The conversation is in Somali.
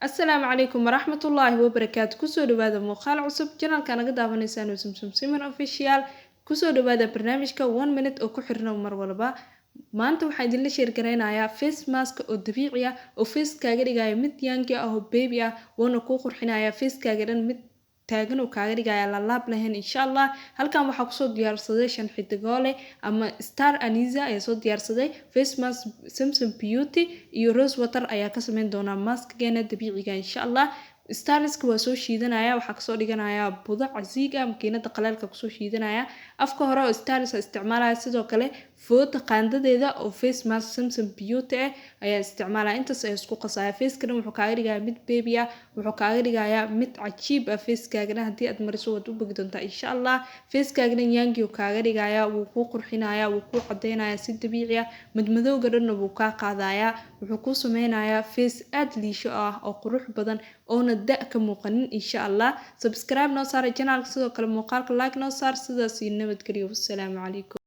Asalaamu calaykum waraxmatullaahi wabarakaatu. Kusoo dhawaada muuqaal cusub channelka naga daawanaysaan Sumsum Siman Official. Kusoo dhawaada barnaamijka One Minute oo ku xirna mar walba. Maanta waxaan idinla share gareynayaa face mask oo dabiici ah oo face kaaga dhigaya mid young ah oo baby ah, wuuna kuu qurxinaya facekaaga dhan, mid taagan oo kaaga dhigaya, laalaab lahayn, insha Allah. Halkan waxaa kusoo diyaarsaday shan xidigoole ama star anise ayaa soo diyaarsaday, face mask Samsung Beauty iyo rose water ayaa ka sameyn doonaa maskgeena dabiiciga, insha Allah. Star aniska waa soo shiidanaya, waxaa kasoo dhiganaya budo casiig ah, makiinada qaleelka kusoo shiidanaya. Afka hore oo star anise isticmaalaya, sidoo kale fooda qaandadeeda oo face mask Samsung Beauty ah ayaa isticmaalaya. Intaas ayaa isku qasaya. Faceka dhan wuxuu kaaga dhigayaa mid baby ah, wuxuu kaaga dhigayaa mid cajiib ah. Facekaagana haddii aad mariso waad u bogi doontaa, insha Allah. Facekaagana young uu kaaga dhigayaa, wuu kuu qurxinayaa, wuu kuu cadeynayaa si dabiici ah, madmadowga dhanna wuu kaa qaadayaa. Wuxuu kuu sameynayaa face aad liisho ah oo qurux badan oona da' ka muuqanin, insha Allah. Subscribe noo saara channelka, sidoo kale muuqaalka like noo saar. Sidaas iyo nabadgelyo, wassalaamu calaykum.